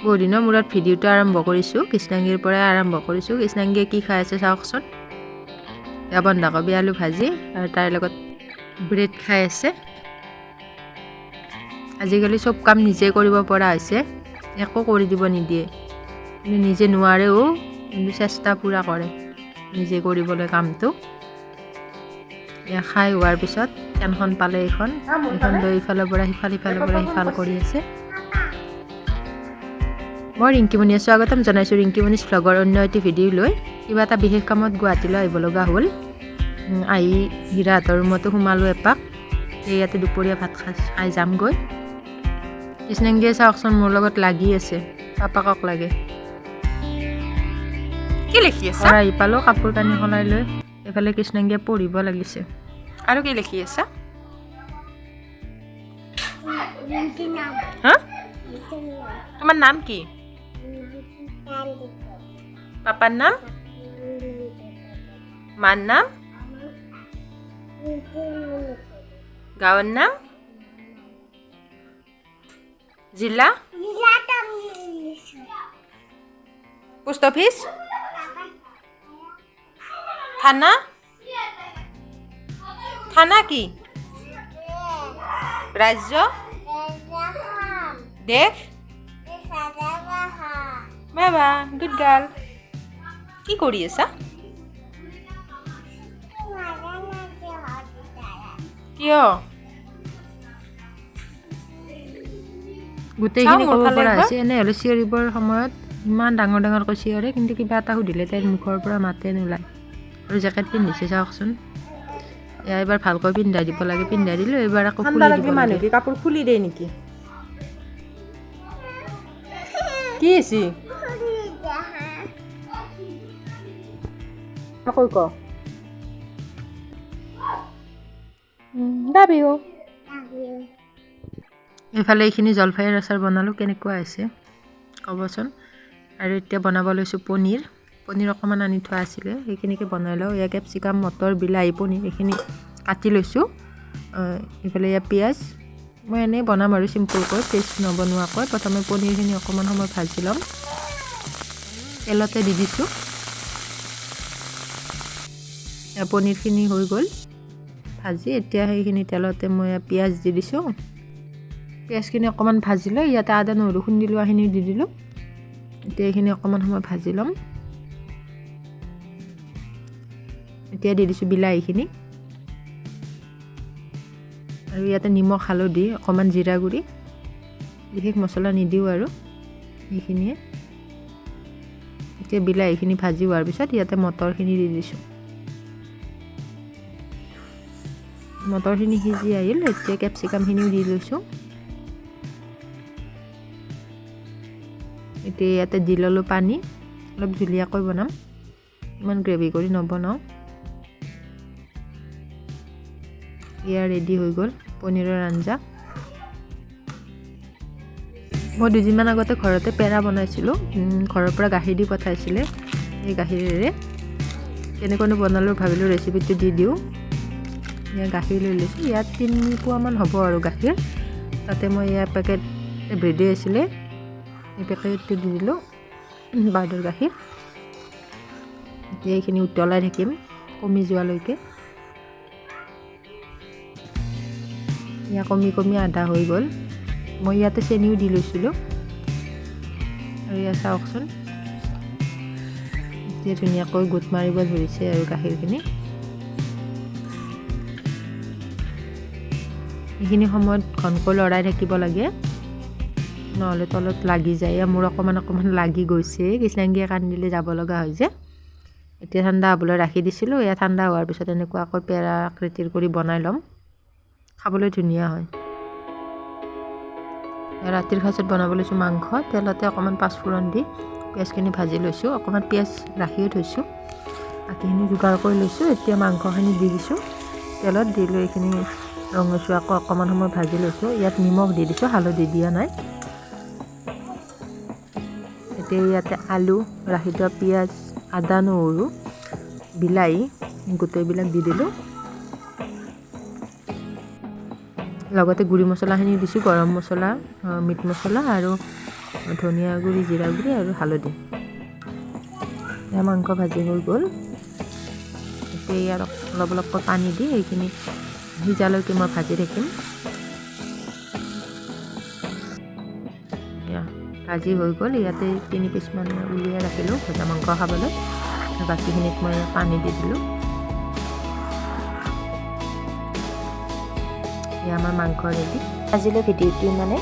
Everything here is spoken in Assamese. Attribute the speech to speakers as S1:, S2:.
S1: বহুদিনৰ মূৰত ভিডিঅ'টো আৰম্ভ কৰিছোঁ, কৃষ্ণাংগীৰ পৰাই আৰম্ভ কৰিছোঁ। কৃষ্ণাংগীয়ে কি খাই আছে চাওকচোন। এয়া বন্ধাকবি আলু ভাজি আৰু তাৰ লগত ব্ৰেড খাই আছে। আজিকালি চব কাম নিজে কৰিব পৰা হৈছে, একো কৰি দিব নিদিয়ে। কিন্তু নিজে নোৱাৰেও, কিন্তু চেষ্টা পূৰা কৰে নিজে কৰিবলৈ কামটো। এয়া খাই হোৱাৰ পিছত ফেনখন পালে, এইখন এইখন লৈ ইফালৰ পৰা সিফাল, সিফালৰ পৰা সিফাল কৰি আছে। মই ৰিংকিমণিয়ে স্বাগতম জনাইছোঁ ৰিংকিমণিছ ভ্লগৰ অন্য এটি ভিডিঅ' লৈ। কিবা এটা বিশেষ কামত গুৱাহাটীলৈ আহিব লগা হ'ল। আহি হীৰাহঁতৰ ৰুমতো সোমালোঁ এপাক। এই ইয়াতে দুপৰীয়া ভাত খাই যামগৈ। কৃষ্ণাংগীয়ে চাওকচোন মোৰ লগত লাগি আছে, পাপাকক লাগে।
S2: কি লিখি আছা?
S1: ঘৰ আহি পালোঁ, কাপোৰ কানি সলাই লৈ এইফালে কৃষ্ণাংগীয়ে পঢ়িব লাগিছে।
S2: আৰু কি লিখি আছা? হা, তোমাৰ নাম কি? পাপাৰ নাম? মাৰ নাম? গাঁৱৰ নাম? জিলা? Post office? থানা? থানা কি? ৰাজ্য? দেশ? বাবা, গুড গাৰ্ল। কি কৰি আছা? কিয়?
S1: গোটেইখিনি
S2: চাওঁ মোৰ
S1: ক'ব
S2: ফালে
S1: পৰা
S2: একবাৰ।
S1: হৈছে। এনে হ'লে চিঞৰিবৰ সময়ত ইমান ডাঙৰ ডাঙৰকৈ চিঞৰে, কিন্তু কিবা এটা সুধিলে তাইৰ মুখৰ পৰা মাতে নোলায়। আৰু জেকেট পিন্ধিছে চাওকচোন। এয়া এইবাৰ ভালকৈ পিন্ধাই দিব লাগে, পিন্ধাই দিলোঁ। এইবাৰ আকৌ
S2: ঠাণ্ডা
S1: খুলি দিব
S2: লাগিলে
S1: লাগে।
S2: মানুহ কি কাপোৰ খুলি দিয়ে নেকি? কি হৈছে? আকৌ ক।
S1: লাভ you. এইফালে এইখিনি জলফাইৰ আচাৰ বনালোঁ, কেনেকুৱা হৈছে ক'বচোন। আৰু এতিয়া বনাব লৈছোঁ পনীৰ। পনীৰ অকণমান আনি থোৱা আছিলে, সেইখিনিকে বনাই লওঁ। এয়া কেপচিকাম, মটৰ, বিলাহী, পনীৰ এইখিনি কাটি লৈছোঁ। এইফালে এয়া পিঁয়াজ। মই এনেই বনাম আৰু চিম্পুলকৈ, পেষ্ট নবনোৱাকৈ। প্ৰথমে পনীৰখিনি অকণমান সময় ভাজি ল'ম, তেলতে দি দিছোঁ। এয়া পনীৰখিনি হৈ গ'ল ভাজি। এতিয়া সেইখিনি তেলতে মই পিঁয়াজ দি দিছোঁ। পিঁয়াজখিনি অকণমান ভাজি লৈ ইয়াতে আদা নহৰু খুন্দি লোৱাখিনি দি দিলোঁ। এতিয়া এইখিনি অকণমান সময় ভাজি ল'ম। এতিয়া দি দিছোঁ বিলাহীখিনি আৰু ইয়াতে নিমখ, হালধি, অকণমান জিৰা গুড়ি, বিশেষ মছলা নিদিওঁ আৰু সেইখিনিয়ে। এতিয়া বিলাহীখিনি ভাজি হোৱাৰ পিছত ইয়াতে মটৰখিনি দি দিছোঁ। মটৰখিনি সিজি আহিল। এতিয়া কেপচিকামখিনিও দি লৈছোঁ। এতিয়া ইয়াতে দি ল'লোঁ পানী। অলপ জুলীয়াকৈ বনাম, ইমান গ্ৰেভি কৰি নবনাওঁ। এয়া ৰেডি হৈ গ'ল পনীৰৰ আঞ্জা। মই দুদিনমান আগতে ঘৰতে পেৰা বনাইছিলোঁ। ঘৰৰ পৰা গাখীৰ দি পঠাইছিলে, এই গাখীৰেৰে কেনেকৈনো বনালোঁ ভাবিলোঁ ৰেচিপিটো দি দিওঁ। এয়া গাখীৰ লৈ লৈছোঁ, ইয়াত 3 পোৱামান হ'ব আৰু গাখীৰ। তাতে মই এয়া পেকেট ব্ৰেডেই আছিলে, এই পেকেটটো দি দিলোঁ পাউডাৰ গাখীৰ। এতিয়া এইখিনি উতলাই থাকিম কমি যোৱালৈকে। এয়া কমি কমি আধা হৈ গ'ল। মই ইয়াতে চেনিও দি লৈছিলোঁ। আৰু এয়া চাওকচোন, এতিয়া ধুনীয়াকৈ গোট মাৰিব ধৰিছে আৰু গাখীৰখিনি। এইখিনি সময়ত ঘনকৈ লৰাই থাকিব লাগে, নহ'লে তলত লাগি যায়। এয়া মোৰ অকণমান অকণমান লাগি গৈছে, কৃষ্ণাংগীয়ে কান্দিলে যাব লগা হৈ যে। এতিয়া ঠাণ্ডা হ'বলৈ ৰাখি দিছিলোঁ। এয়া ঠাণ্ডা হোৱাৰ পিছত এনেকুৱাকৈ পেৰা আকৃতিৰ কৰি বনাই ল'ম, খাবলৈ ধুনীয়া হয়। ৰাতিৰ সাঁজত বনাব লৈছোঁ মাংস। তেলতে অকণমান পাঁচফোৰণ দি পিঁয়াজখিনি ভাজি লৈছোঁ, অকণমান পিঁয়াজ ৰাখিও থৈছোঁ, বাকীখিনি যোগাৰ কৰি লৈছোঁ। এতিয়া মাংসখিনি দি দিছোঁ তেলত, দি লৈ এইখিনি ৰঙচুৱাকৈ অকণমান সময় ভাজি লৈছোঁ। ইয়াত নিমখ দি দিছোঁ, হালধি দিয়া নাই। এতিয়া ইয়াতে আলু, ৰাখি থোৱা পিঁয়াজ, আদা, নহৰু, বিলাহী গোটেইবিলাক দি দিলোঁ। লগতে গুড়ি মছলাখিনি দিছোঁ, গৰম মছলা, মিট মছলা আৰু ধনিয়া গুড়ি, জিৰা গুড়ি আৰু হালধি। এয়া মাংস ভাজি হৈ গ'ল। এতিয়া ইয়াত অলপ অলপকৈ পানী দি এইখিনি সিজালৈকে মই ভাজি থাকিম। এয়া ভাজি হৈ গ'ল। ইয়াতে 3 পিচমান মই উলিয়াই ৰাখিলোঁ ভজা মাংস খাবলৈ। বাকীখিনিত মই পানী দি দিলোঁ। এয়া আমাৰ মাংস ৰেডি। আজিলৈ ভিডিঅ'টো ইমানে।